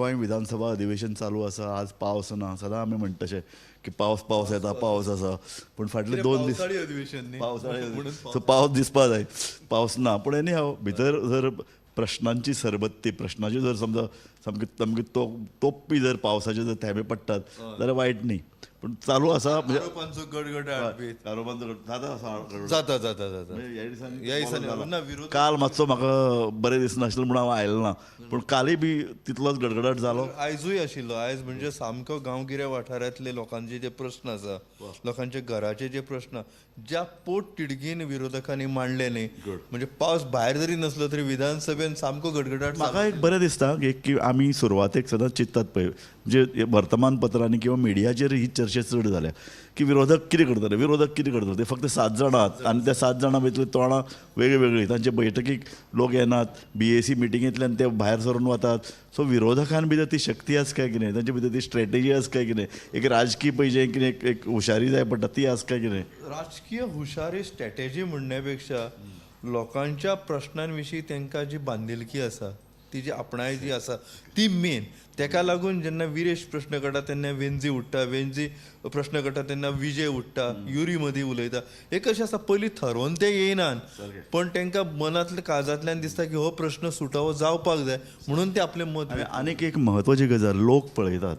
गोंय विधानसभा अधिवेशन चालू आसा. आज पावस ना. सदां आमी म्हणटा तशें की पावस पावस येता, पावस आसा, पूण फाटले 2 दीस पावसाळी अधिवेशन न्ही? पावसाळी म्हणून सो पावस दिसपा जाय, पावस ना. पूण एनी हाव भितर जर प्रश्नांची सरबत्ती, प्रश्नाची जर समजा सामकी सामकी तोपपी जर पावसाचे जर थेंबे पडटात जाल्यार वायट न्ही, पूण चालू आसा. म्हणजे आरोपांचो गडगडाट बी आरोपांचो जाता असो गडगडाट. जाता जाता जाता. म्हणजे ह्या दिसांनी ह्या दिसांनी जाला. ना, विरोध काल मातसो म्हाका बरें दिसनाशिल्लें म्हणून हांव आयलो ना, पूण कालय बी तितलोच गडगडाट जालो. आयजूय आशिल्लो. आयज म्हणजे सामको गांवगिऱ्या वाठारांतले लोकांचे जे प्रस्न आसा, लोकांचे घराचे जे प्रस्न ज्या पोट तिडकीन विरोधकांनी मांडले न्ही, म्हणजे पावस भायर जरी नसलो तरी विधानसभेन सामको गडगडाट. म्हाका एक बरें दिसता की आमी सुरवातेक सदांच चिंततात पळय, म्हणजे वर्तमानपत्रांनी किंवा मिडियाचेर ही चर्चा चड जाल्या की विरोधक कितें करतले, विरोधक कितें करतले. ते फक्त 7 जाणां आनी त्या 7 जाणां भितरलीं तोंडां वेगळीं वेगळीं, तांचे बैठकीक लोक येनात, BAC मिटिंगेंतल्यान ते भायर सरून वतात. सो विरोधकां भितर ती शक्ती आसा काय कितें, तांचे भितर ती स्ट्रेटेजी आसा काय कितें, एक राजकीय पळय कितें एक हुशारी जाय पडटा ती आसा काय कितें. राजकीय हुशारी स्ट्रॅटेजी म्हणण्या पेक्षा लोकांच्या प्रश्नांविशीं तांकां जी बांदिलकी आसा, ती जी आपणाय जी आसा ती मेन. तेका लागून जेन्ना विरेश प्रश्न काडटा तेन्ना वेंजी उठ्ठा, वेंजी प्रश्न काडटा तेन्ना विजय उठ्ठा, युरी मदीं उलयता. हे कशें आसा, पयलीं थरोवन ते येयनात, पण तांकां मनांतल्या काळजांतल्यान दिसता की हो प्रश्न सुटावो जावपाक जाय म्हणून ते आपलें मत. आनीक एक म्हत्वाची गजाल, लोक पळयतात,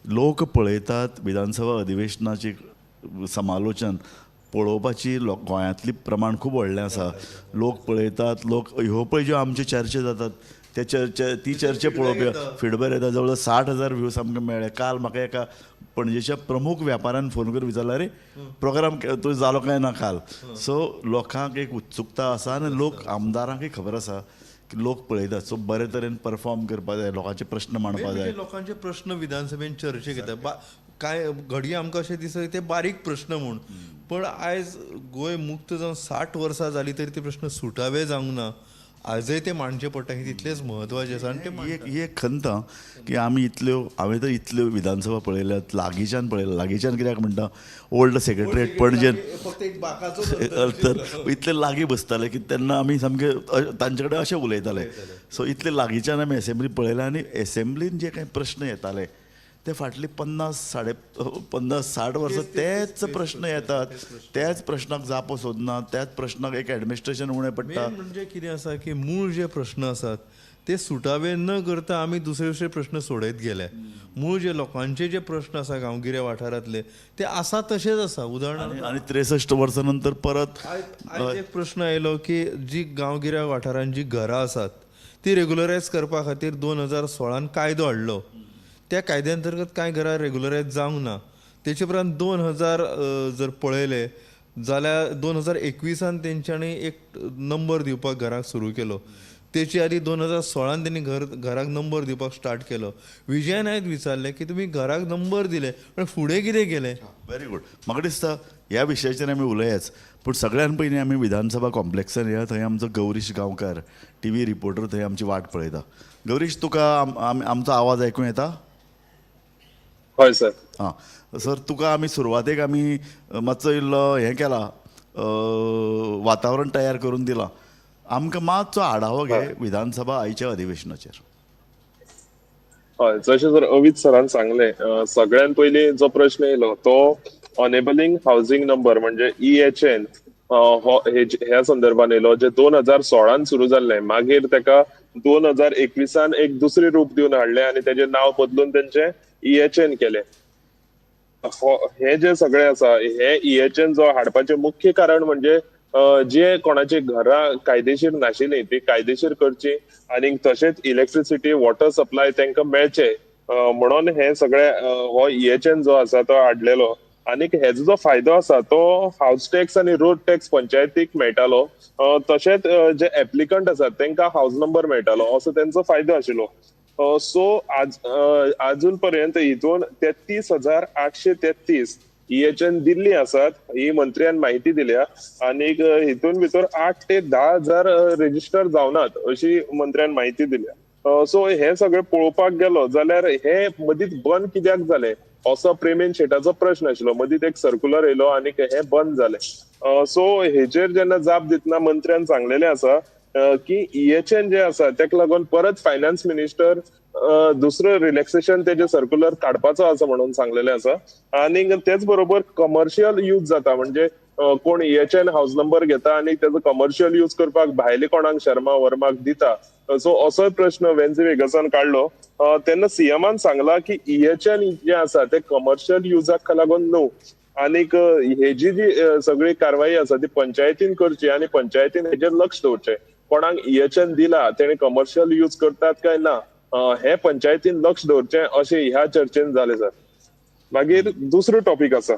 लोक पळयतात विधानसभा अधिवेशनाची समालोचन पळोवपाची गोंयांतली प्रमाण खूब व्हडलें आसा. लोक पळयतात, लोक ह्यो पळय ज्यो आमच्यो चर्चा जातात त्या चर्चा, ती चर्चा पळोवपी फिडबॅक येता. जवळ 60,000 व्ह्यूज आमकां मेळ्ळे. काल म्हाका एका पणजेच्या प्रमुख व्यापाऱ्यान फोन करून विचारला, अरे प्रोग्राम तूं जालो काय ना काल. सो लोकांक एक उत्सुकता आसा आनी लोक आमदारांकय खबर आसा की लोक पळयतात. सो बरे तरेन परफॉर्म करपा जाय, लोकांचे प्रश्न मांडपा जाय. लोकांचे प्रश्न विधानसभेन चर्चेक येता. कांय घडये आमकां अशें दिसता ते बारीक प्रश्न म्हूण, पण आयज गोंय मुक्त जावन 60 वर्सां जाली तरी ते प्रश्न सुटावे जावंक ना. आजय ते मांडचे पडटा, हे तितलेच म्हत्वाचे आसा. आनी ते ही एक खंत की आमी इतल्यो, हांवें तर इतल्यो विधानसभा पळयल्यात, लागींच्यान पळयल्या. लागींच्यान कित्याक म्हणटा, ओल्ड सेक्रेटरीएट पणजेन तर इतले लागीं बसताले की तेन्ना आमी सामके तांचे कडेन अशें उलयताले. सो इतले लागींच्यान आमी एसेंब्ली पळयल्या आनी एसेंब्लीन जे कांय प्रश्न येताले ते फाटली 50-60 वर्सां तेच प्रश्न येतात, त्याच प्रश्नाक जापो सोदना, त्याच प्रश्नाक एक एडमिनिस्ट्रेशन उणें पडटा. म्हणजे कितें आसा की मूळ जे प्रश्न आसात ते सुटावे न करता आमी दुसरे दुसरे प्रश्न सोडयत गेले. मूळ जे लोकांचे जे प्रश्न आसा गांवगिऱ्या वाठारांतले ते आसा तशेच आसा. उदाहरणार्थ आनी 63 वर्सां नंतर परत आयज एक प्रश्न आयलो की जी गांवगिऱ्या वाठारांत जी घरां आसात ती रेगुलरायज करपा खातीर 2016 कायदो हाडलो. त्या कायद्या अंतर्गत कांय घरां रेगुलरायज जावंक ना. तेचे उपरांत 2000 जर पळयलें जाल्यार 2021 तेंच्यांनी एक नंबर दिवपाक घराक सुरू केलो. तेचे आदी 2016 तेणी घराक नंबर दिवपाक स्टार्ट केलो. विजयान आयज विचारलें की तुमी घराक नंबर दिले पण फुडें कितें केलें. Very good. म्हाका दिसता ह्या विशयाचेर आमी उलयाच, पूण सगळ्यान पयलीं आमी विधानसभा कॉम्प्लेक्सान या. थंय आमचो गौरीश गांवकार TV reporter थंय आमची वाट पळयता. गौरीश, तुका आमचो आवाज आयकूंक येता? हय सर. हां सर, तुका आमी सुरवातेक आमी मातसो इल्लो हें केला, वातावरण तयार करून दिलां. आमकां मातसो आढावो घे विधानसभा आयच्या अधिवेशनाचेर. हय, जशें जर अवित सरान सांगलें, सगळ्यान पयलीं जो प्रश्न येयलो तो अनेबलिंग हावजींग नंबर म्हणजे EHN हो ह्या संदर्भान येयलो, जे 2016 सुरू जाल्लें. मागीर तेका 2021 एक दुसरें रूप दिवन हाडलें आनी तेजें नांव बदलून तेंचें EHN केलें. हे जे सगळें आसा हे EHN जो हाडपाचें मुख्य कारण म्हणजे जे कोणाची घरां कायदेशीर नाशिल्लीं ती कायदेशीर करची आनी तशेंच इलेक्ट्रिसिटी वॉटर सप्लाय तांकां मेळचे म्हणून हे सगळे हो EHN जो आसा तो हाडलेलो. आनीक हेजो जो फायदो आसा तो हावस टॅक्स आनी रोड टॅक्स पंचायतीक मेळटालो, तशेंच जे एप्लिकंट आसात तांकां हावस नंबर मेळटालो, असो तेंचो फायदो आशिल्लो. सो आजून पर्यंत हितून 33,833 EHN दिल्ली आसात ही मंत्र्यान माहिती दिल्या. आनीक हितून भितर 8 ते 10 हजार रेजिस्टर जावनात अशी मंत्र्यान माहिती दिल्या. सो हे सगळें पळोवपाक गेलो जाल्यार हे मदींच बंद कित्याक जालें असो प्रेमेन शेटाचो प्रश्न आशिल्लो. मदींच एक सर्क्युलर येयलो आनी हे बंद जालें. सो हेजेर जेन्ना जाप दितना मंत्र्यान सांगलेलें आसा की EHN जे आसा तेका लागून परत फायनान्स मिनिस्टर दुसरो रिलॅक्सेशन तेजे सर्क्युलर काडपाचो आसा म्हणून सांगलेलें आसा. आनी तेच बरोबर कमर्शियल यूज जाता, म्हणजे कोण EHN house number घेता आनी तेजो कमर्शियल यूज करपाक भायले कोणाक शर्मा वर्माक दिता. सो असोय प्रश्न वेन्झी वेगसान काडलो. तेन्ना सीएमान सांगला की EHN जे आसा ते कमर्शियल युजाक लागून न्हू, आनीक हेजी जी सगळी कारवाई आसा ती पंचायतीन करची आनी पंचायतीन हेजेर लक्ष दवरचें. कोणाक EHN दिला तेणे कमर्शियल यूज करतात काय ना हे पंचायतीन लक्ष दवरचें, अशें ह्या चर्चेन जालें सर. मागीर दुसरो टॉपीक आसा,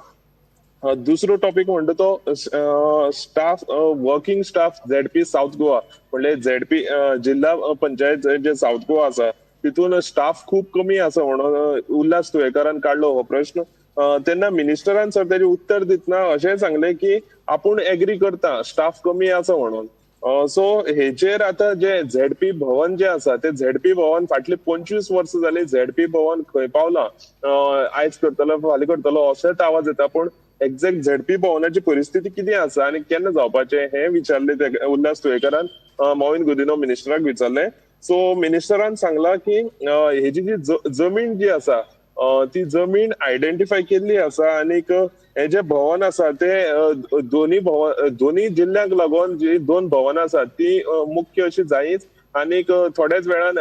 दुसरो टॉपीक म्हणटा तो staff, working staff ZP South Goa, म्हणल्यार झेडपी जिल्हा पंचायत जे साऊथ गोवा आसा तितून स्टाफ खूब कमी आसा म्हणून उल्हास तुयेंकारान काडलो हो प्रश्न. तेन्ना मिनिस्टरान सर तेजें उत्तर दितना अशें सांगलें की आपूण एग्री करता स्टाफ कमी आसा म्हणून. सो हेचेर आतां जे झेडपी भवन जे आसा ते झेडपी भवन फाटली 25 वर्सां जाली झेडपी भवन खंय पावलां, आयज करतलो फाल्यां करतलो अशेंच आवाज येता, पूण एक्झॅक्ट झेडपी भवनाची परिस्थिती कितें आसा आनी केन्ना जावपाचें हें विचारलें ते उल्हास तुयेंकारान मॉविन गुदिन्हो मिनिस्टराक विचारलें. सो मिनिस्टरान सांगलां की हेजी जी जमीन जी आसा ती जमीन आयडेंटिफाय केल्ली आसा आनीक हे जे भवन आसा ते दोनी भवन दोनी जिल्ल्यांक लागून जी दोन भवनां आसा ती मुख्य अशी जायच आनीक थोड्याच वेळान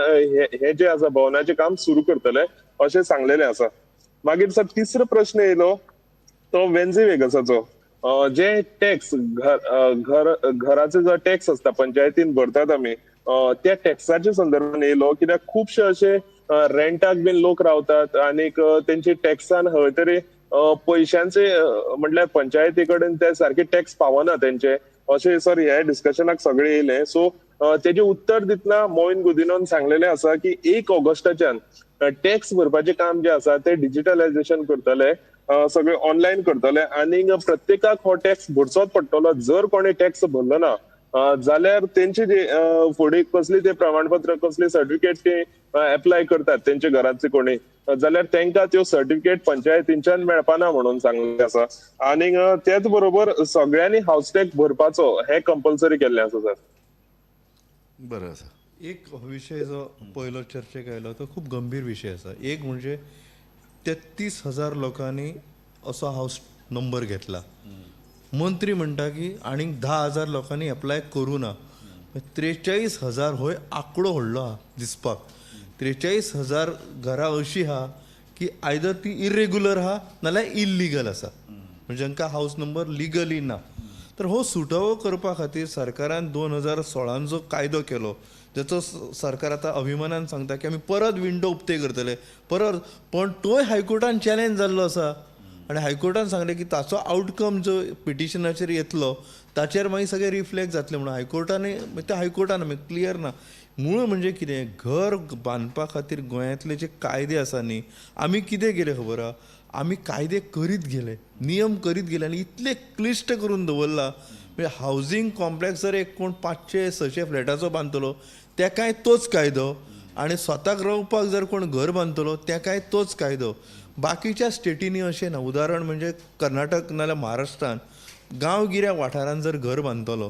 हे जे आसा भवनाचें काम सुरू करतले अशें सांगलेलें आसा. मागीर सर तिसरो प्रश्न येयलो तो वेन्झी वेगसाचो, जे टॅक्स घर घराचो जो टॅक्स आसता पंचायतीन भरतात आमी त्या टॅक्साच्या संदर्भान येयलो, कित्याक खुबशे अशे रेंटाक बीन लोक रावतात आनीक तेंचे टॅक्सान खंय तरी पयशांचे म्हटल्यार पंचायती कडेन ते सारके टॅक्स पावना तेंचे, अशें सर ह्या डिस्कशनाक सगळे येयले. सो तेजें उत्तर दितना मॉविन गुदिन्होन सांगलेलें आसा की 1 ऑगस्टाच्यान टॅक्स भरपाचें काम जें आसा तें डिजिटलायजेशन करतले, सगळे ऑनलायन करतले आनीक प्रत्येकाक हो टॅक्स भरचोच पडटलो. जर कोणी टॅक्स भरलो ना जाल्यार तेंचे जे फुडें कसली ते प्रमाणपत्र कसली सर्टिफिकेट ते एप्लाय करतात तेंच्या घरांतले कोणी जाल्यार तेंकां त्यो सर्टिफिकेट पंचायतींच्यान मेळपाना म्हणून सांगलें आसा. आनीक तेच बरोबर सगळ्यांनी हावस टॅक्स भरपाचो हें कंपल्सरी केल्लें आसा सर. बरें आसा. एक विशय जो पयलो चर्चेक आयलो तो खूब गंभीर विशय आसा. एक म्हणजे 33,000 लोकांनी असो हावस नंबर घेतला, मंत्री म्हणटा की आनीक 10,000 लोकांनी एप्लाय करूं ना, 43,000 होय आंकडो व्हडलो आहा दिसपाक. 43,000 घरां अशीं आहा की आयदर ती इरेगुलर आहा नाल्यार इल्लिगल आसा, म्हणजे तांकां हावस नंबर लिगली ना. तर हो सुटावो करपा खातीर सरकारान 2016 जो कायदो केलो जाचो सरकार आतां अभिमानान सांगता की आमी परत विंडो उक्ते करतले परत, पण तोय हायकोर्टान चॅलेंज जाल्लो आसा आनी हायकोर्टान सांगलें की ताचो आवटकम जो पिटिशनाचेर येतलो ताचेर मागीर सगळें रिफ्लेक्ट जातलें म्हणून हायकोर्टान, त्या हायकोर्टान आमी क्लियर ना. मूळ म्हणजे कितें, घर बांदपा खातीर गोंयांतले जे कायदे आसा न्ही, आमी कितें केलें खबर आहा, आमी कायदे करीत गेले, नियम करीत गेले आनी इतले क्लिश्ट करून दवरला. म्हणजे हावजींग कॉम्प्लेक्स जर एक कोण 500-600 फ्लॅटाचो बांदतलो तेकाय तोच कायदो, आनी स्वताक रावपाक जर कोण घर बांदतलो तेकाय तोच कायदो. बाकीच्या स्टेटींनी अशें ना. उदाहरण म्हणजे कर्नाटक नाल्यार महाराष्ट्रान गांवगिऱ्या वाठारान जर घर बांदतलो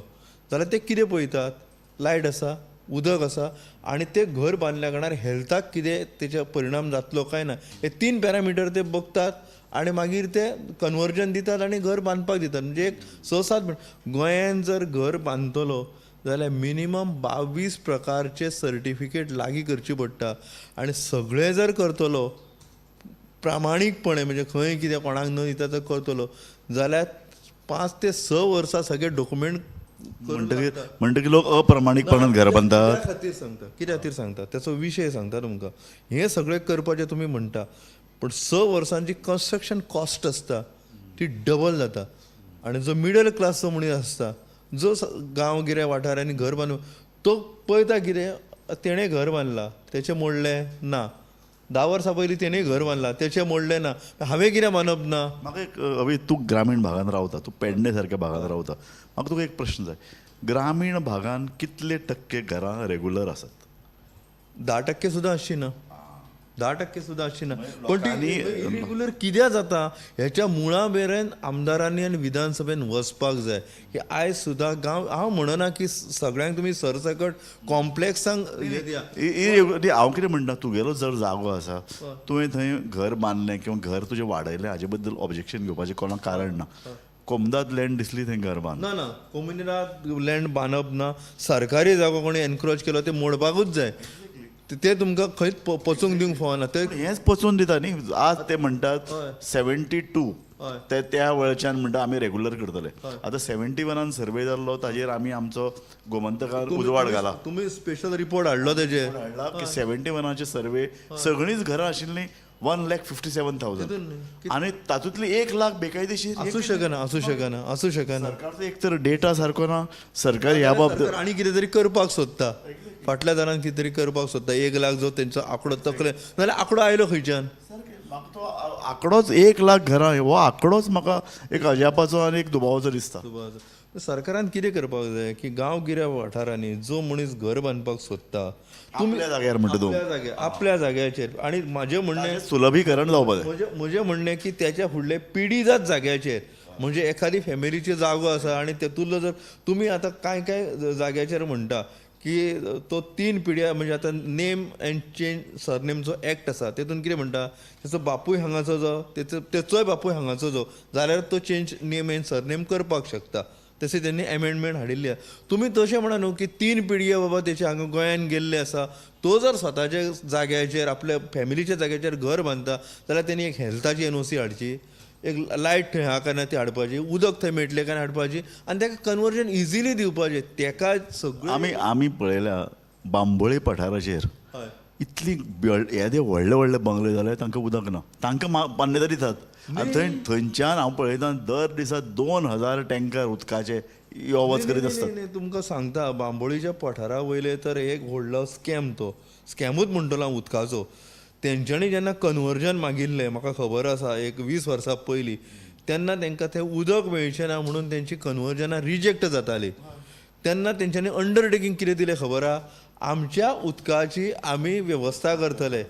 जाल्यार ते कितें पळयतात, लायट आसा, उदक आसा आनी ते घर बांदल्या कारणान हेल्थाक कितें तेचे परिणाम जातलो काय ना, हे 3 पॅरामिटर ते बघतात आनी मागीर ते कन्वर्जन दितात आनी घर बांदपाक दितात. म्हणजे एक 6-7 गोंयान जर घर बांदतलो जाल्यार मिनिमम 22 प्रकारचे सर्टिफिकेट लागीं करची पडटा आनी सगळें जर करतलो प्रामाणीकपणे, म्हणजे खंय कितें कोणाक न दिता जर करतलो जाल्यार 5 ते 6 वर्सां सगळे डॉक्युमेंट म्हणटकीर लोक अप्रमाणीकपणान घर बांदतात. खातीर सांगता, कित्या खातीर सांगता त्याचो विशय सांगता तुमकां. हें सगळें करपाचें तुमी म्हणटा, पूण 6 वर्सांची कन्स्ट्रक्शन कॉस्ट आसता ती डबल जाता आनी जो मिडल क्लासचो मनीस आसता जो गांवगिऱ्या वाठारांनी घर बांदून तो पळयता कितें, तेणें घर बांदलां तेचें मोडलें ना, 10 वर्सां पयलीं तेणें घर बांदलां तेचें मोडलें ना, हांवें कितें बांदप ना. म्हाका एक अभी तूं ग्रामीण भागान रावता, तूं पेडणे सारक्या भागान रावता, म्हाका तुका एक प्रश्न जाय, ग्रामीण भागान कितले टक्के घरां रेगुलर आसात? 10% सुद्दां आसची ना, 10% सुद्दां आसची ना. पण ती इरेग्युलर कित्याक जाता हेच्या मुळा मेरेन आमदारांनी आनी विधानसभेन वचपाक जाय की आयज सुद्दां गांव, हांव म्हणना की सगळ्यांक तुमी सरसकट कॉम्प्लेक्सांक हे दिया. हांव कितें म्हणटा, तुगेलो जर जागो आसा, तुवें थंय घर बांदलें किंवा घर तुजें वाडयलें, हाजे बद्दल ऑब्जेक्शन घेवपाचें कोणाक कारण ना. कोमदाद लँड दिसली थंय घर बांद. ना ना, कोमुनिदाद लँड बांदप ना. सरकारी जागो कोणी एनक्रोच केलो ते मोडपाकूच जाय. ते तुमकां खंयच पचूंक दिवंक फावना. ते हेंच पचोवन दिता न्ही. आज ते म्हणटात 72, ते त्या वेळच्यान म्हणटा आमी रेगुलर करतले. आतां 71 सर्वे जाल्लो, ताजेर आमी आमचो गोमंतकार उजवाड घाला. तुमी स्पेशल रिपोर्ट हाडलो तेजेर, हाडला की 71 सर्वे सगळींच घरां आशिल्लीं 1,57,000 आनी तातूंतली 1 लाख बेकायदेशीर. आसूं शकना, आसूं शकना, आसूं शकना. सरकारचो एक तर डेटा सारको ना. सरकार ह्या बाबतीत आनी कितें तरी करपाक सोदता, फाटल्या दारान कितें तरी करपाक सोदता. 1 लाख जो तेंचो आंकडो तकले नाल्यार आंकडो आयलो खंयच्यान? म्हाका तो आंकडोच 1 लाख घरां हो आंकडोच म्हाका एक अजापाचो आनी एक दुबावाचो दिसता. सरकारान कितें करपाक जाय की गांवगिऱ्या वाठारांनी जो मनीस घर बांदपाक सोदता, तुमी जाग्यार म्हणटा तूं, आपल्या जाग्याचेर. आनी म्हाजें म्हणणें सुलभीकरण जावपाक जाय. म्हजें म्हणणें की त्याच्या फुडले पिढीजात जाग्याचेर, म्हणजे एखादी फॅमिलीची जागो आसा आनी तेतूंतलो जर तुमी आतां कांय कांय जाग्याचेर म्हणटा की तो 3 पिढ्या, म्हणजे आतां नेम एंड चेंज सरनेमचो एक्ट आसा तेतून कितें म्हणटा, तेचो बापूय हांगाचो जो, तेचोय बापूय हांगाचो जो जाल्यार तो चेंज नेम एंड सरनेम करपाक शकता. तशें तेणी एमेंडमेंट हाडिल्ली आसा. तुमी तशें म्हणा न्हू की 3 पिढये बाबा तेचे हांगा गोंयान गेल्ले आसा, तो जर स्वताच्या जाग्याचेर आपल्या फॅमिलीच्या जाग्याचेर घर बांदता जाल्यार तेणी एक हेल्थाची एनओसी हाडची, एक लायट थंय आहा काय ना ती हाडपाची, उदक थंय मेळटलें काय ना हाडपाची, आनी ताका कन्वर्जन इजिली दिवपाचें. तेका सगळें आमी पळयल्या बांबोळे पठाराचेर इतली येदे व्हडले व्हडले बंगले जाल्यार तांकां उदक ना, तांकां मान्यता दितात. आनी थंय थंयच्यान हांव पळयता दर दिसा 2000 टँकर उदकाचे यो वच करीत आसतात. तुमकां सांगता, बांबोळीच्या पठारा वयले तर एक व्हडलो स्कॅम, तो स्कॅमूच म्हणटलो हांव उदकाचो. तेंच्यांनी जेन्ना कन्वर्जन मागिल्लें, म्हाका खबर आसा एक 20 वर्सां पयलीं, तेन्ना तेंकां तें उदक मेळचें ना म्हणून तेंची कन्वर्जनां रिजेक्ट जातालीं. तेन्ना तेंच्यांनी अंडरटेकींग कितें दिलें खबर आहा, आमच्या उदकाची आमी वेवस्था करतले.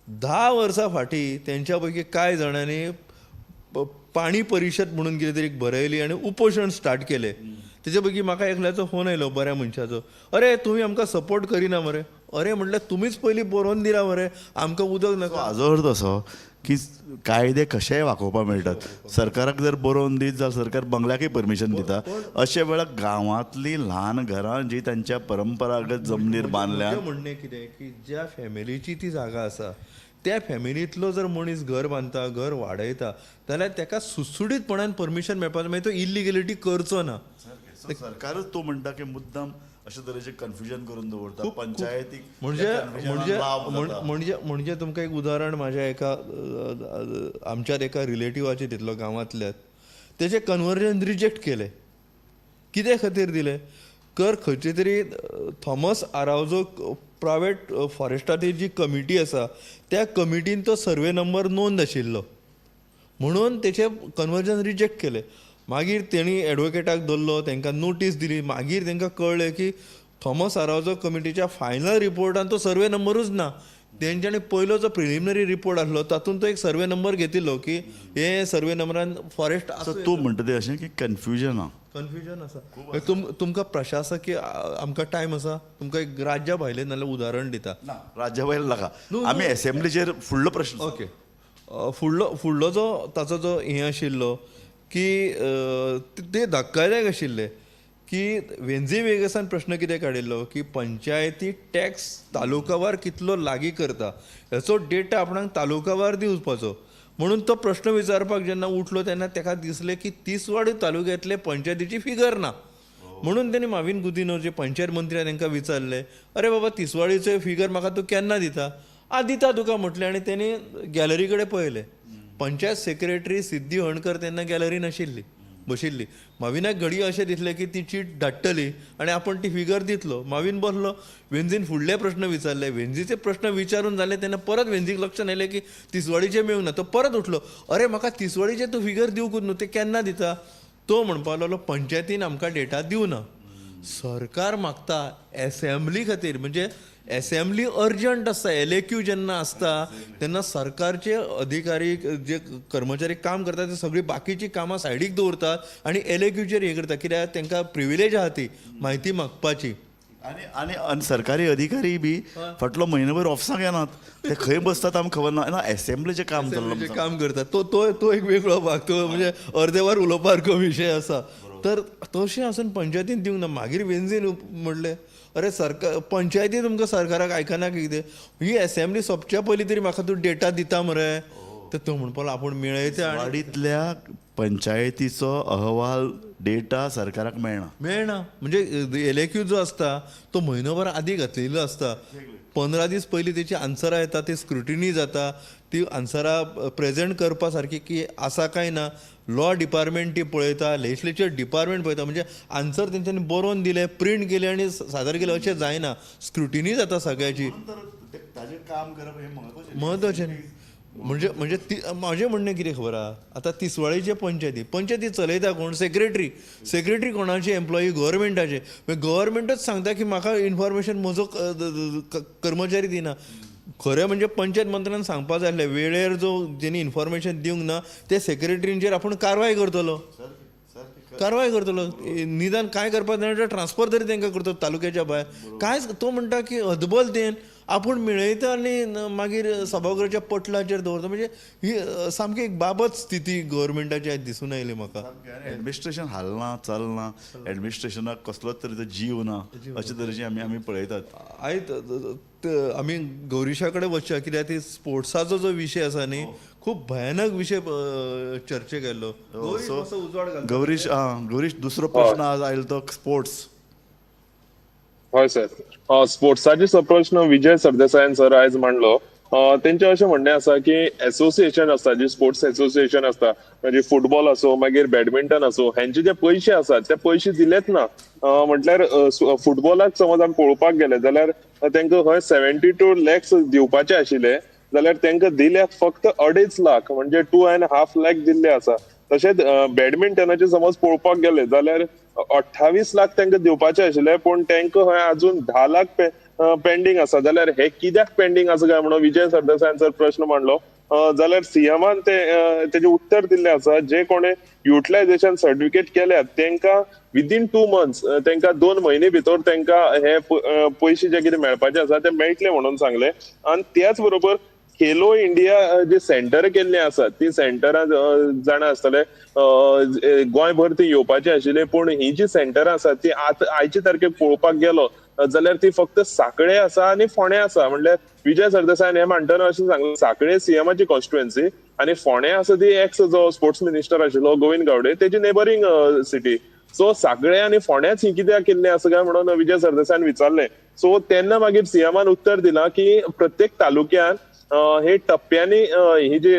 10 वर्सां फाटीं तेंच्या पैकी कांय जाणांनी पाणी परिशद म्हणून कितें तरी बरयली आनी उपोशण स्टार्ट केलें. तेजे पैकी म्हाका एकल्याचो फोन आयलो बऱ्या मनशाचो, अरे तुमी आमकां सपोर्ट करिना मरे. अरे म्हटल्यार तुमीच पयलीं बरोवन दिला मरे आमकां उदक नाका. हाजो अर्थ असो की कायदे कशेय वाकोवपाक मेळटात. सरकाराक जर बरोवन दीत जाल्यार सरकार बंगल्याकय परमिशन दिता. अशे वेळार गांवांतलीं ल्हान घरां जी तांच्या परंपरागत जमनीर बांदल्या, म्हणणें कितें की ज्या फॅमिलीची ती जागा आसा त्या फॅमिलींतलो जर मनीस घर बांदता, घर वाडयता जाल्यार ताका सुटसुटीतपणान परमिशन मेळपाक, मागीर तो इलिगेलिटी करचो ना. सरकारच तो म्हणटा की मुद्दाम अशे तरेचें कन्फ्युजन करून दवरता पंचायतीक. म्हणजे म्हणजे म्हणजे म्हणजे तुमकां एक उदाहरण, म्हाज्या एका आमच्या एका रिलेटिवाचें तितलो गांवांतल्यात तेचें कन्वर्जन रिजेक्ट केलें. कित्या खातीर दिलें? कर खंयचे तरी थॉमस आरावजो प्रायवेट फॉरेस्टाची जी कमिटी आसा त्या कमिटीन तो सर्वे नंबर नोंद आशिल्लो म्हणून तेचें कन्वर्जन रिजेक्ट केलें. मागीर तेणी एडवोकेटाक दवरलो, तांकां नोटीस दिली. मागीर तांकां कळ्ळें की थॉमस आरावजो कमिटीच्या फायनल रिपोर्टान तो सर्वे नंबरूच ना. तेंच्यांनी पयलो जो प्रिलिमिनरी रिपोर्ट आसलो तातूंत तो एक सर्वे नंबर घेतिल्लो की हे सर्वे नंबरान फॉरेस्ट. तूं म्हणटा तें अशें की कन्फ्युजन आसा, कन्फ्युजन आसा. तुमकां प्रशासकीय आमकां टायम आसा, तुमकां एक राज्या भायलें नाल्यार उदाहरण दिता. राज्या भायलें नाका, आमी एसेंब्लीचेर फुडलो प्रश्न. ओके, फुडलो जो ताचो जो हें आशिल्लो की ते धक्कादायक आशिल्ले की वेंझी वेगसान प्रश्न कितें काडिल्लो की पंचायती टॅक्स तालुकावार कितलो लागीं करता हेचो डेटा आपणाक तालुकावार दिवपाचो म्हणून तो प्रश्न विचारपाक जेन्ना उठलो तेन्ना ताका दिसलें की तिसवाडी तालुक्यांतले पंचायतीची फिगर ना म्हणून तेणी माविन गुदिन्हो जे पंचायत मंत्री तांकां विचारलें, अरे बाबा तिसवाडीचो फिगर म्हाका तूं केन्ना दिता? आ दिता तुका म्हटलें. आनी तेणी गॅलरी कडेन पळयलें, पंचायत सेक्रेटरी सिद्धी हणकर तेन्ना गॅलरी नाशिल्ली, बशिल्ली. माविनाक घडये अशें दिसलें की ती चीट धाडटली आनी आपण ती फिगर दितलो. माविन बसलो, वेंझीन फुडले प्रश्न विचारले. वेंझीचे प्रश्न विचारून जाले तेन्ना परत वेंझीक लक्षात आयलें की तिसवाडीचें मेळूंक ना. तो परत उठलो, अरे म्हाका तिसवाडीचें तूं फिगर दिवंकूच न्हू, तें केन्ना दिता? तो म्हणपाक लागलो पंचायतीन आमकां डेटा दिवना. सरकार मागता एसेंब्ली खातीर, म्हणजे एसेंब्ली अर्जंट आसता, LAQ जेन्ना आसता तेन्ना सरकारचे अधिकारी जे कर्मचारी काम करतात ते सगळीं बाकीची कामां सायडीक दवरतात आनी LAQचेर हें करता, कित्याक तांकां प्रिविलेज आहा ती म्हायती मागपाची. आनी आनी आनी सरकारी अधिकारी बी फाटलो म्हयनोभर ऑफिसाक येनात, ते खंय बसतात आमकां खबर ना. ना एसेंब्लीचें काम चल्लां, काम करतात. तो तो तो एक वेगळो भाग, तो म्हणजे अर्देवार उलोवपा सारको विशय आसा. तर तशें आसून पंचायतीन दिवंक ना. मागीर वेंझीन म्हणलें अरे सरकार पंचायती तुमकां सरकाराक आयकना कितें, ही एसेंब्ली सोंपच्या पयलीं तरी म्हाका तूं डेटा दिता मरे. तर तो म्हणपाक आपूण मेळयता. वाडींतल्या पंचायतीचो अहवाल डेटा सरकाराक मेळना मेळना. म्हणजे LAQ जो आसता तो म्हयनोभर आदी घातलेलो आसता, 15 दीस पयलीं तेची आन्सरां येता, ती स्क्रुटिनी जाता, ती आन्सरां प्रेजेंट करपा सारकी की आसा काय ना, लॉ डिपार्टमेंट ती पळयता, लेजिस्लेचर डिपार्टमेंट पळयता. म्हणजे आन्सर तेंच्यांनी बरोवन दिले, प्रिंट केले आनी सादर केले अशें जायना, स्क्रुटिनी जाता सगळ्याची. ताजें काम करप हें म्हत्वाचें म्हत्वाचें न्ही. म्हणजे म्हणजे ती म्हाजें म्हणणें कितें खबर आहा, आतां तिसवाडीचे पंचायती पंचायती चलयता कोण, सेक्रेटरी. सेक्रेटरी कोणाची एम्प्लॉई, गव्हर्मेंटाचे. मागीर गव्हर्मेंटच सांगता की म्हाका इन्फॉर्मेशन म्हजो कर्मचारी दिना. खरें म्हणजे पंचायत मंत्र्यान सांगपा जाय आसलें वेळेर जो जेणी इन्फॉर्मेशन दिवंक ना ते सेक्रेटरींचेर आपूण कारवाय करतलो, कारवाय करतलो. निदान कांय करपाक जायना जाल्यार ट्रान्सफर तरी तांकां करतलो तालुक्याच्या भायर. कांयच तो म्हणटा की अदबलतेन आपूण मेळयता आनी मागीर सभाघराच्या पटलाचेर दवरता. म्हणजे ही सामकी एक बाबत स्थिती गव्हर्मेंटाची आयज दिसून आयली म्हाका. एडमिनिस्ट्रेशन हालना चलना, एडमिनिस्ट्रेशनाक कसलोच तरेचो जीव ना अशे तरेचे आमी आमी पळयतात. आयज आमी गौरीशा कडेन वचया, कित्याक ती स्पोर्ट्साचो जो विशय आसा न्ही खूब भयानक विशय चर्चेक आयलो. गौरीश, गौरीश दुसरो प्रश्न आज आयलो तो स्पोर्ट्स. हय सर, स्पोर्ट्साचे प्रश्न विजय सरदेसायान सर आयज मांडलो. तेंचें अशें म्हणणें आसा की एसोसिएशन आसता, जी स्पोर्ट्स एसोसिएशन आसता, म्हणजे फुटबॉल आसूं मागीर बॅडमिंटन आसूं, हेंचे जे पयशे आसात ते पयशे दिलेच ना. म्हटल्यार फुटबॉलाक समज आमी पळोवपाक गेले जाल्यार तांकां हय 72 लॅक्स दिवपाचे आशिल्ले, जाल्यार तांकां दिल्या फक्त 2.5 लाख, म्हणजे 2.5 लाख दिल्ले आसा. तशेंच बॅडमिंटनाचे समज पळोवपाक गेले जाल्यार 28 लाख तांकां दिवपाचे आशिल्ले, पूण तांकां हय अजून 10 लाख पेंडींग आसा. जाल्यार हे कित्याक पेंडींग आसा काय म्हणून विजय सरदेसायान सर प्रश्न मांडलो. जाल्यार सीएमान ते तेजें उत्तर दिल्लें आसा, जे कोणे युटिलायझेशन सर्टिफिकेट केल्यात तांकां विदीन 2 मंथ्स, तांकां 2 म्हयने भितर तांकां हे पयशे जे कितें मेळपाचे आसा ते मेळटले म्हणून सांगले. आनी त्याच बरोबर खेलो इंडिया जे सेंटर केल्ले आसात ती सेंटरां जाणा आसतले गोंयभर ती येवपाची आशिल्ली, पूण ही जी सेंटरां आसात ती आतां आयचे तारखेक पळोवपाक गेलो जाल्यार ती फक्त साकळे आसा आनी फोंडें आसा. म्हणल्यार विजय सरदेसायान हें म्हणटना अशें सांगलें, साकळे सीएमाची कॉन्स्टिट्युएन्सी आनी फोंडें आसा ती एक्स जो स्पोर्ट्स मिनिस्टर आशिल्लो गोविंद गावडे तेजी नेबरींग सिटी. सो साकळे आनी फोंड्याच ही कित्याक केल्लें आसा काय म्हणून विजय सरदेसायान विचारलें. सो तेन्ना मागीर सीएमान उत्तर दिलां की प्रत्येक तालुक्यान हे टप्प्यांनी ही जी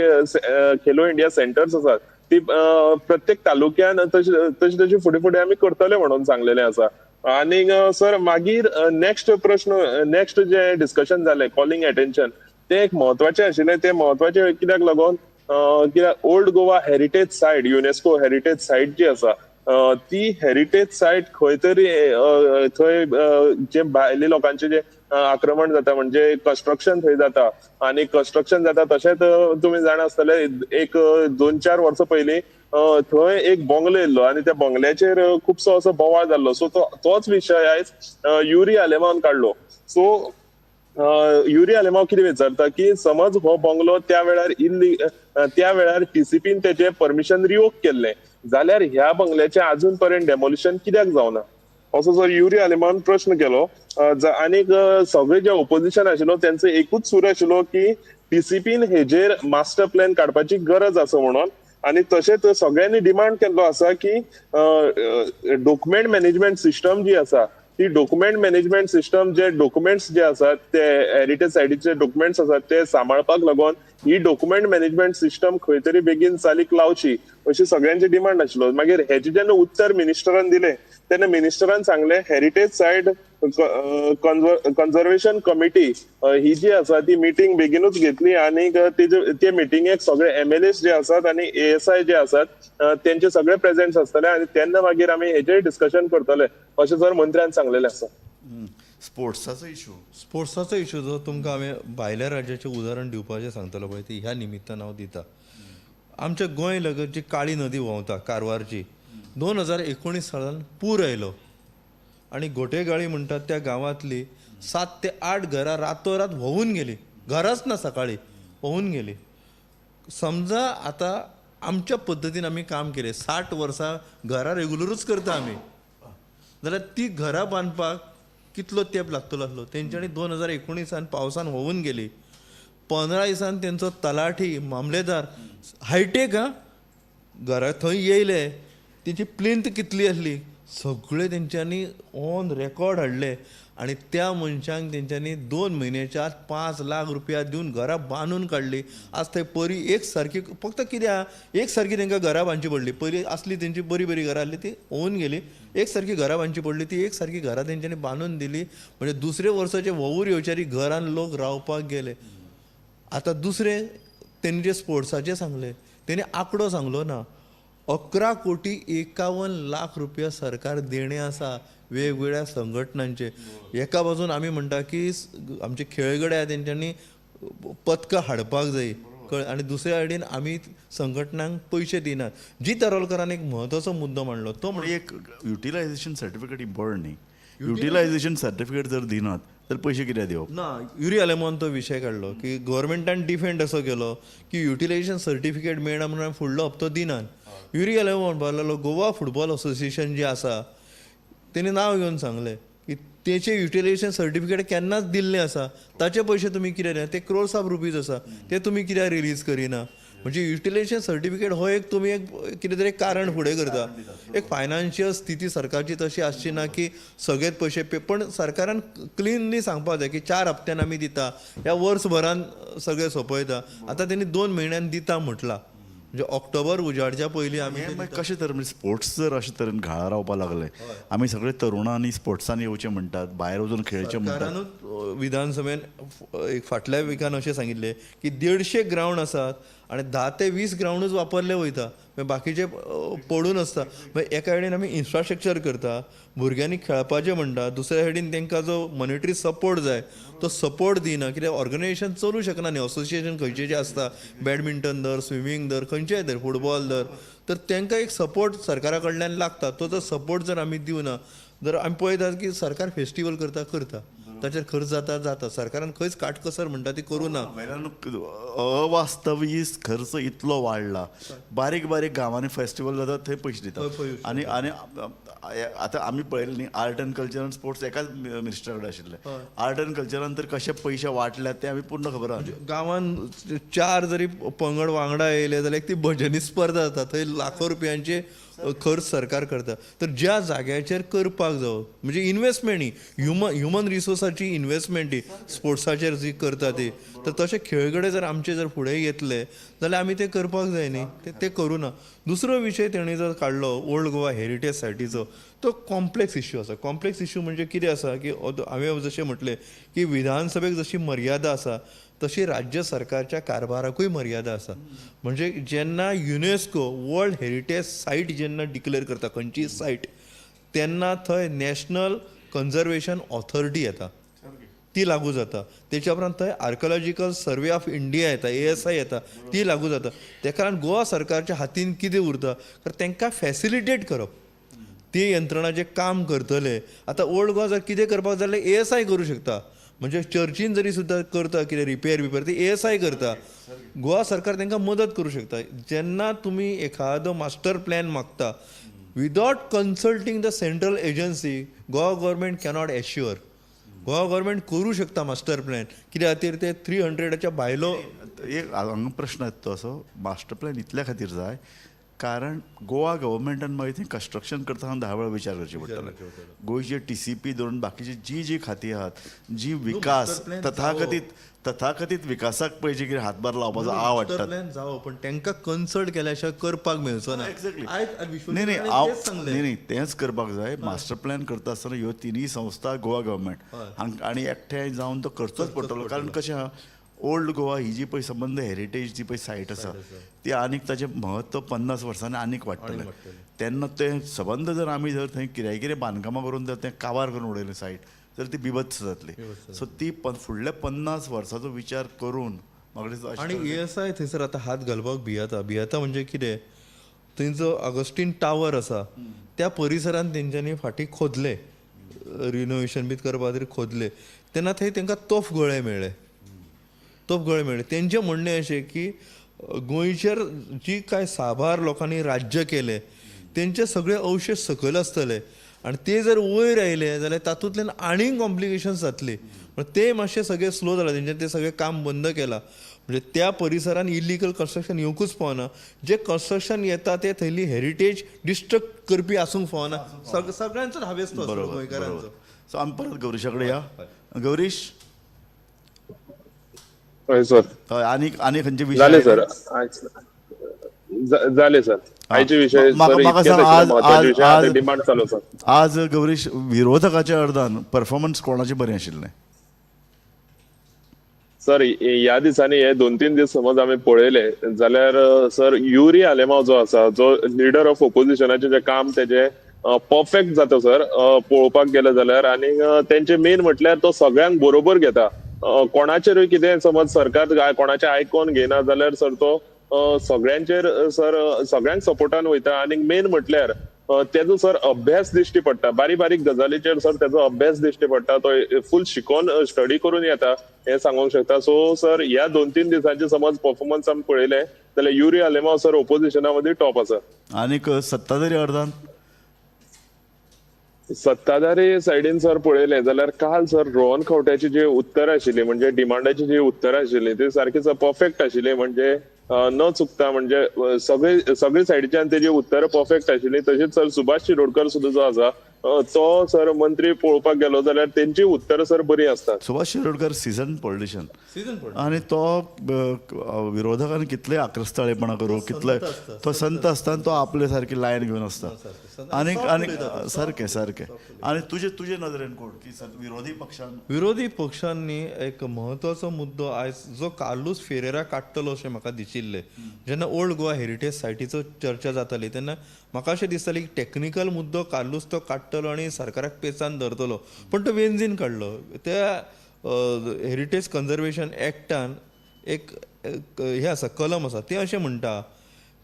खेलो इंडिया सेंटर्स आसात ती प्रत्येक तालुक्यान तशी तशी तशी फुडें फुडें आमी करतले म्हणून सांगलेलें आसा. आनीक सर मागीर नेक्स्ट प्रश्न, नेक्स्ट जे डिस्कशन जालें कॉलिंग एटेन्शन, तें एक म्हत्वाचें आशिल्लें. तें म्हत्वाचें कित्याक लागून, कित्याक old Goa heritage site, UNESCO heritage site जी आसा ती हेरिटेज सायट खंय तरी थंय जे भायले लोकांचे जे आक्रमण जाता, म्हणजे कन्स्ट्रक्शन थंय जाता आनी कन्स्ट्रक्शन जाता तशेंच तुमी जाणा आसतले एक 2-4 वर्सां पयलीं थंय एक बंगलो येयल्लो आनी त्या बंगल्याचेर खुबसो असो बोवाळ जाल्लो. सो तोच विशय आयज युरी आलेमावन काडलो. सो युरी आलेमाव कितें विचारता की समज हो बंगलो त्या वेळार त्या वेळार टीसीपीन तेजें परमिशन रिवोक केल्लें जाल्यार ह्या बंगल्याचें अजून पर्यंत डेमोलिशन कित्याक जावना असो जर युरी आलेमावन प्रश्न केलो. आनीक सगळे जे ओपोजिशन आशिल्लो तेंचो एकूच सूर आशिल्लो की टीसीपीन हेजेर मास्टर प्लॅन काडपाची गरज आसा म्हणून. आनी तशेंच सगळ्यांनी डिमांड केल्लो आसा की डॉक्युमेंट मॅनेजमेंट सिस्टम जी आसा ती डॉक्युमेंट मॅनेजमेंट सिस्टम, जे डॉक्युमेंट्स जे आसात ते हेरिटेज सायटीचे डॉक्युमेंट्स आसात ते सांबाळपाक लागून ही डॉक्युमेंट मॅनेजमेंट सिस्टम खंय तरी बेगीन चालीक लावची अशी सगळ्यांची डिमांड आशिल्लो. मागीर हेजे जेन्ना उत्तर मिनिस्टरान दिलें तेन्ना मिनिस्टरान सांगलें हेरिटेज सायट कन्जर्वेशन कमिटी ही जी आसा ती मिटींग बेगीनूच घेतली आनी ते मिटिंगेक सगळे एमएलएस जे आसात आनी एएसआय जे आसात तेंचे सगळे प्रेझेंट्स आसतले आनी तेन्ना मागीर आमी हेजेर डिस्कशन करतले अशें सर मंत्र्यान सांगलेलें आसा. स्पोर्ट्साचो इशू. स्पोर्ट्साचो इशू जो तुमकां हांवें भायल्या राज्याचें उदाहरण दिवपाचें सांगतलो पळय, ती ह्या निमित्तान हांव दिता. आमच्या गोंय लगत जी काळी नदी व्हांवता कारवारची, 2019 सालान पूर आयलो आनी गोटेगाळी म्हणटात त्या गांवांतली 7 ते 8 घरां रातोरात व्होंवून गेली. घरांच ना, सकाळी व्होंवून गेली. समजा आतां आमच्या पद्दतीन आमी काम केलें, 60 वर्सां घरां रेगुलरूच करता आमी, जाल्यार ती घरां बांदपाक कितलो तेंप लागतलो आसलो. तेंच्यांनी 2019 पावसान व्होंवून गेली. 15 दिसान तेंचो तलाठी मामलेदार हायटेक आं घरा थंय येयले, तेंची प्लिंथ कितली आसली सगळे तेंच्यांनी ऑन रेकॉर्ड हाडले आनी त्या मनशांक तेंच्यांनी 2 म्हयन्याच्या आत 5 लाख रुपया दिवन घरां बांदून काडली. आज थंय परी एक सारकी, फक्त कितें आहा, एक सारकी तेंकां घरां बांदची पडली. पयलीं आसली तेंची बरी बरी घरां आसली ती होवन गेली, एक सारकी घरां बांदची पडली, ती एक सारकी घरां तेंच्यांनी बांदून दिली. म्हणजे दुसरे वर्साचे व्होंवूर येवच्यारी घरान लोक रावपाक गेले. आतां दुसरें तेणी जे स्पोर्ट्साचें सांगलें, तेणी आंकडो सांगलो ना, 11 कोटी 51 लाख रुपया सरकार देणें आसा वेगवेगळ्या संघटनांचे. एका बाजून आमी म्हणटा की आमचे खेळगडे आहा तेंच्यांनी पदकां हाडपाक जाय, कळ्ळें, आनी दुसऱ्या सायडीन आमी संघटनांक पयशे दिनात. जी तरोलकरान एक म्हत्वाचो मुद्दो मांडलो तो म्हणजे एक युटिलायझेशन सर्टिफिकेट इम्पॉर्टंट न्ही. युटिलायझेशन सर्टिफिकेट जर दिनात तर पयशे कित्याक दिवप ना. युरी आलेमोन तो विशय काडलो की गव्हर्मेंटान डिफेंड असो केलो की युटिलायझेशन सर्टिफिकेट मेळना म्हणून फुडलो हप्तो दिनात. युरी आलेमो म्हणपाक लागलो गोवा फुटबॉल असोसिएशन जे आसा तेणी नांव घेवन सांगलें की तेचें युटिलायझेशन सर्टिफिकेट केन्नाच दिल्लें आसा, ताचे पयशे तुमी कित्याक दिना, ते क्रोर्स ऑफ रुपीज आसा ते तुमी कित्याक रिलीज करिना. म्हणजे युटिलायझेशन सर्टिफिकेट हो एक तुमी एक कितें तरी कारण फुडें करता. एक फायनान्शियल स्थिती सरकारची तशी आसची ना की सगळेच पयशे पे, पण सरकारान क्लिनली सांगपाक जाय की 4 हप्त्यान आमी दिता, ह्या वर्सभरान सगळें सोंपयता. आतां तेणी 2 म्हयन्यान दिता म्हटलां, म्हणजे ऑक्टोबर उजाडच्या पयलीं आमी कशें तर म्हणजे स्पोर्ट्स जर अशे तरेन घाळा रावपाक लागले, आमी सगळे तरुणांनी स्पोर्ट्सान येवचें म्हणटात, भायर वचून खेळचें म्हणटात. सरकारानूच विधानसभेन एक फाटल्या विकान अशें सांगिल्लें की 150 ग्रावंड आसात आनी 10 ते 20 ग्रावंडूच वापरले वयता, बाकीचे पडून आसता. मागीर एका सायडीन आमी इन्फ्रास्ट्रक्चर करता, भुरग्यांनी खेळपाचें म्हणटा, दुसऱ्या सायडीन तांकां जो मॉनिटरी सपोर्ट जाय तो सपोर्ट दिना, कित्याक ऑर्गनायझेशन चलूं शकना न्ही. असोसिएशन खंयचें जें आसता, बॅडमिंटन धर, स्विमींग धर, खंयचेंय धर, फुटबॉल धर, तर तांकां एक सपोर्ट सरकारा कडल्यान लागता. तो जर सपोर्ट जर आमी दिवना, जर आमी पळयतात की सरकार फेस्टिवल करता करता, ताचेर खर्च जाता जाता, सरकारान खंयच काटकसर म्हणटा ती करूं ना. वयल्यान अवास्तवी खर्च इतलो वाडला, बारीक बारीक गांवांनी फेस्टिवल जाता थंय पयशे दितात. आनी आनी आतां आमी पळयलें न्ही, आर्ट एंड कल्चर आनी स्पोर्ट्स एकाच मिनिस्टरा कडेन आशिल्ले. आर्ट एंड कल्चरान तर कशे पयशे वांटल्यात ते आमी पूर्ण खबर आसा. गांवान 4 जरी पंगड वांगडा येयले जाल्यार एक ती भजनी स्पर्धा जाता, थंय लाखो रुपयांचे खर्च सरकार करता. तर ज्या जाग्याचेर करपाक जावो म्हणजे इन्वेस्टमेंट ही ह्युमन रिसोर्साची इन्वेस्टमेंट ही स्पोर्ट्साचेर जी करता ती, तर तशे खेळगडे जर आमचे जर फुडें येतले जाल्यार आमी ते करपाक जाय न्ही, ते करूं ना. दुसरो विशय तेणी जर काडलो ओल्ड गोवा हेरिटेज सायटीचो, तो कॉम्प्लेक्स इश्यू आसा. कॉम्प्लेक्स इश्यू म्हणजे कितें आसा की हांवें जशें म्हटलें की विधानसभेक जशी मर्यादा आसा तशी राज्य सरकारच्या कारभाराकूय मर्यादा आसा. म्हणजे जेन्ना युनेस्को वर्ल्ड हेरिटेज सायट जेन्ना डिक्लेअर करता खंयचीय सायट, तेन्ना थंय नॅशनल कन्जर्वेशन ऑथॉरिटी येता, ती लागू जाता. तेच्या उपरांत थंय आर्किओलॉजिकल सर्वे ऑफ इंडिया येता, ASI येता, ती लागू जाता. त्या कारण गोवा सरकारच्या हातीन कितें उरता तर तांकां फॅसिलिटेट करप, ती यंत्रणा जे काम करतले. आतां ओल्ड गोवा जर कितें करपाक जाल्यार ASI करूं शकता, म्हणजे चर्चीन जरी सुद्दां करता कितें रिपेर बिपेर ती ASI करता, गोवा सरकार तांकां मदत करूं शकता. जेन्ना तुमी एखादो मास्टर प्लॅन मागता without consulting the central agency, Goa government cannot assure. Goa government करूं शकता मास्टर प्लॅन, कित्या खातीर ते 300च्या भायलो एक हांगा प्रश्न येता तो असो, मास्टर प्लॅन इतल्या खातीर जाय कारण गोवा गव्हर्मेंटान मागीर थंय कन्स्ट्रक्शन करतना 10 वेळा विचार करचे पडटले. गोंयचे TCP धरून बाकीची जी जी खातीं आहात, जी विकास तथाकथीत विकासाक पळय जे कितें हातभार लावपाचो आव वाडटात. प्लॅन जावो, पण तांकां कन्सल्ट केल्या शिवाय करपाक मेळचो ना. एक्झॅक्टली. न्ही न्ही न्ही तेंच करपाक जाय. मास्टर प्लॅन करता आसतना ह्यो तिनूय संस्था गोवा गव्हर्मेंट आनी एकठांय जावन तो करचोच पडटलो. कारण कशें आहा, ओल्ड गोवा ही जी पळय संबंद हेरिटेज जी पळय सायट आसा ती आनीक ताचें म्हत्व 50 वर्सांनी आनीक वाडटलें. तेन्ना तें संबंद जर आमी जर थंय कित्याय कितें बांदकामां करून जर तें काबार करून उडयलें सायट जाल्यार ती बिभत्स जातली. सो ती फुडल्या 50 वर्साचो विचार करून म्हाका दिसता. आनी ASI थंयसर आतां हात घालपाक भियेता. भियेता म्हणजे कितें, थंय जो ऑगस्टीन टावर आसा त्या परिसरान तेंच्यांनी फाटीं खोदले, रिनोवेशन बी करपा खातीर खोदले, तेन्ना थंय तांकां तोफ गळे मेळ्ळे, तोफ गळे मेळ्ळे. तेंचें म्हणणें अशें की गोंयचेर जी कांय साबार लोकांनी राज्य केलें तेंचे सगळे अवशेश सकयल आसतले आनी ते जर वयर आयले जाल्यार तातूंतल्यान आनीक कॉम्प्लिकेशन्स जातली. पण ते मातशे सगळे स्लो जाला, तेंच्यानी ते सगळें काम बंद केलां. म्हणजे त्या परिसरान इलिगल कन्स्ट्रक्शन येवंकूच फावना, जे कन्स्ट्रक्शन येता ते थंयली हेरिटेज डिस्ट्रक्ट करपी आसूंक फावना. सगळ्यांचोच हावेस तो आसलो गोंयकारांचो. सो आमी परत गौरीशा कडेन या. गौरीश. हय सर. हय, आनी आनी खंयचे विशय जाले सर, जाले सर आयचे विशय. म्हाका सांग, डिमांड चालू आसा आज गौरीश, विरोधकाच्या अर्दान परफॉर्मन्स कोणाचें बरें आशिल्लें? सर ह्या दिसांनी हे 2-3 दीस समज आमी पळयले जाल्यार सर युरी आलेमाव जो आसा, जो लिडर ऑफ ओपोजिशनाचें जें काम तेजें परफेक्ट जाता सर पळोवपाक गेले जाल्यार. आनी तेंचे मेन म्हटल्यार तो सगळ्यांक बरोबर घेता, कोणाचेरूय कितें समज सरकार कोणाचें आयकोन घेयना जाल्यार सर तो सगळ्यांचेर सर सगळ्यांक सपोर्टान वयता. आनी मेन म्हटल्यार तेजो सर अभ्यास दिश्टी पडटा, बारीक बारीक गजालीचेर सर तेजो अभ्यास दिश्टी पडटा, तो फूल शिकोन स्टडी करून येता हें सांगूंक शकता. सो सर ह्या 2-3 दिसांचे समज परफॉर्मन्स आमी पळयले जाल्यार युरी आलेमाव सर ओपोजिशना मदीं टॉप आसा. आनीक सत्ताधारी अर्दान, सत्ताधारी सायडीन सर पळयलें जाल्यार काल सर रोहन खंवट्याची जी उत्तरां आशिल्ली, म्हणजे डिमांडाची जी उत्तरां आशिल्ली ती सारकी सर परफेक्ट आशिल्ली, म्हणजे न चुकता, म्हणजे सगळे सगळे सायडीच्यान तेजी उत्तरां परफेक्ट आशिल्ली. तशेंच सर सुभाष शिरोडकर सुद्दां जो आसा तो सर मंत्री पळोवपाक गेलो जाल्यार तेंची उत्तरां सर बरी आसतात. सुभाष शिरोडकर सिजन पॉलिटिशियन आनी तो विरोधकांनी कितले आक्रस्ताळेपणा करूं, कितले तो संत आसता, तो आपले सारकी लायन घेवन आसता. आनी आनी सारकें सारकें. आनी तुजे तुजे नदरेन कोण की विरोधी पक्षान, विरोधी पक्षांनी एक म्हत्वाचो मुद्दो आयज जो कार्लूस फेरेरा काडटलो अशें म्हाका दिशिल्लें. जेन्ना ओल्ड गोवा हेरिटेज सायटीचो चर्चा जाताली तेन्ना म्हाका अशें दिसतालें की टॅक्निकल मुद्दो कार्लूस तो काडटलो आनी सरकाराक पेचान धरतलो, पण तो वेंझीन काडलो. त्या हेरिटेज कन्जर्वेशन एक्टान एक हें आसा, कलम आसा, तें अशें म्हणटा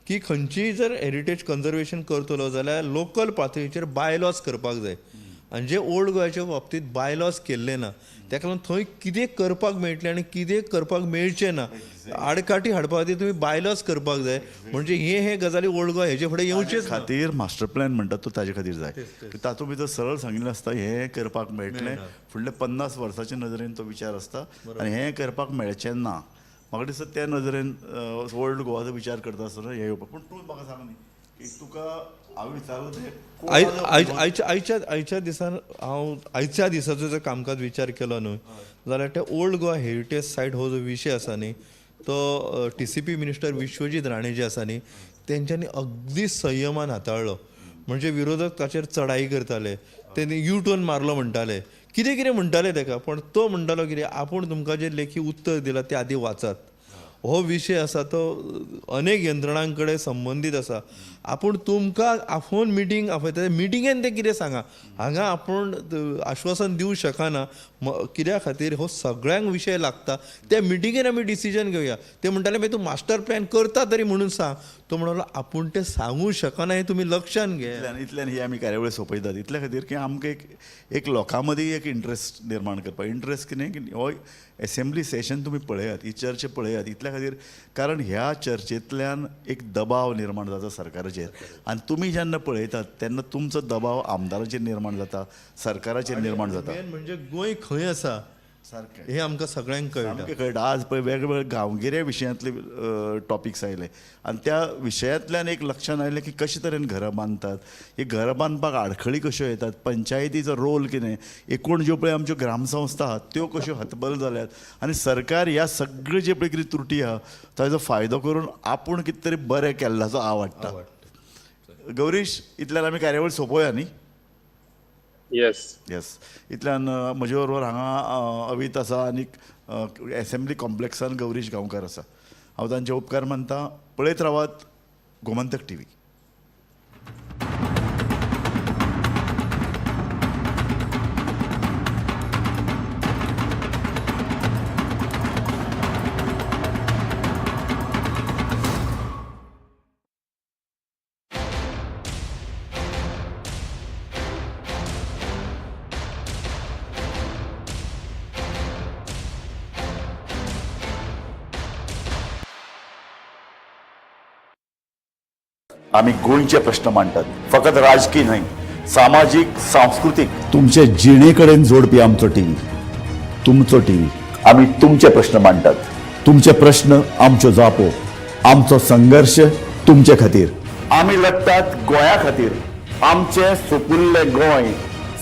की खंयचीय जर हेरिटेज कन्जर्वेशन करतलो जाल्यार लोकल पातळीचेर बायलॉज करपाक जाय. आनी जे ओल्ड गोवाच्या बाबतींत बायलॉज केल्ले ना ताका लागून थंय कितें करपाक मेळटलें आनी कितें करपाक मेळचें ना, आडकाठी हाडपा खातीर तुमी बायलॉज करपाक जाय. म्हणजे हे हे गजाली ओल्ड गोवा हेजे फुडें येवचेच खातीर मास्टर प्लॅन म्हणटात तो ताजे खातीर जाय. तातूंत भितर सरळ सांगिल्लें आसता हें करपाक मेळटलें, फुडल्या 50 वर्साच्या नदरेन तो विचार आसता आनी हें करपाक मेळचें ना. म्हाका दिसता त्या नदरेन ओल्ड गोवाचो विचार करता आसतना हें येवपाक. पूण तूं म्हाका सांग न्ही की तुका हांवें विचारलें तें आयच्या आयच्या दिसान हांव आयच्या दिसाचो जर कामकाज विचार केलो न्हय जाल्यार ते ओल्ड गोवा हेरिटेज सायट हो जो विशय आसा न्ही तो TCP minister Vishwajit Rane जे आसा न्ही तेंच्यांनी अगदी संयमान हाताळ्ळो. म्हणजे विरोधक ताचेर चढाई करताले, तेणी यू टर्न मारलो म्हणटाले, कितें कितें म्हणटाले ताका, पण तो म्हणटालो कितें आपूण तुमकां जें लेखी उत्तर दिलां तें आदी वाचात. हो विशय आसा तो अनेक यंत्रणां कडेन संबंदीत आसा. आपूण तुमकां आफोवन मिटींग आपयता, मिटिंगेन तें कितें सांगा, हांगा आपूण आश्वासन दिवं शकना कित्या खातीर हो सगळ्यांक विशय लागता, त्या मिटिंगेन आमी डिसिजन घेवया. ते म्हणटाले मागीर तूं मास्टर प्लॅन करता तरी म्हणून सांग, तो म्हणलो आपूण तें सांगूं शकना हें तुमी लक्षान घे. इतल्यान ही आमी कार्यावळी सोंपयतात इतल्या खातीर की आमकां एक एक लोकां मदीं एक इंट्रस्ट निर्माण करपाक, इंट्रस्ट कितें की हो एसेंब्ली सेशन तुमी पळयात, ही चर्चा पळयात इतल्या खातीर, कारण ह्या चर्चेंतल्यान एक दबाव निर्माण जाता सरकाराचेर आनी तुमी जेन्ना पळयतात तेन्ना तुमचो दबाव आमदाराचेर निर्माण जाता, सरकाराचेर निर्माण जाता. मेन म्हणजे गोंय खंय आसा सारकें हें आमकां सगळ्यांक कळटा. सामकें कळटा. आज पळय वेगवेगळे गांवगिऱ्या विशयांतले टॉपिक्स आयले आनी त्या विशयांतल्यान एक लक्षान आयलें की कशे तरेन घरां बांदतात, ही घरां बांदपाक आडखळी कश्यो येतात, पंचायतीचो रोल कितें, एकूण ज्यो पळय आमच्यो ग्रामसंस्था आहात त्यो कश्यो हतबल जाल्यात आनी सरकार ह्या सगळे जे पळय कितें त्रुटी आहा ताजो फायदो करून आपूण कितें तरी बरें केल्ल्याचो आवडटा. गौरीश, इतल्यान आमी कार्यावळ सोंपोवया न्ही? येस येस. इतल्यान म्हजे बरोबर हांगा अवीत आसा आनी एसेंब्ली कॉम्प्लेक्सान गौरीश गांवकार आसा. हांव तांचे उपकार मानता. पळयत रावात गोमंतक टीव्ही. आमी गोंयचे प्रश्न मांडटात, फकत राजकी न्हय, सामाजीक, सांस्कृतीक, तुमचे जिणे कडेन जोडपी आमचो टीव्ही, तुमचो टीव्ही. आमी तुमचे प्रश्न मांडटात, तुमचे प्रश्न आमच्यो जापो, आमचो संघर्श तुमचे खातीर. आमी लडटात गोंया खातीर, आमचें सुपुल्लें गोंय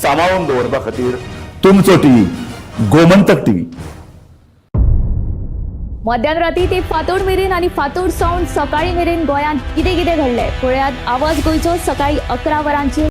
सांबाळून दवरपा खातीर. तुमचो टीव्ही, गोमंतक टीव्ही. मध्यान राती ते फांतोड मेरेन आनी फांतोड सावन सकाळी मेरेन गोंयांत कितें कितें घडलें पळयात आवाज गोंयचो सकाळी 11 वरांचेर.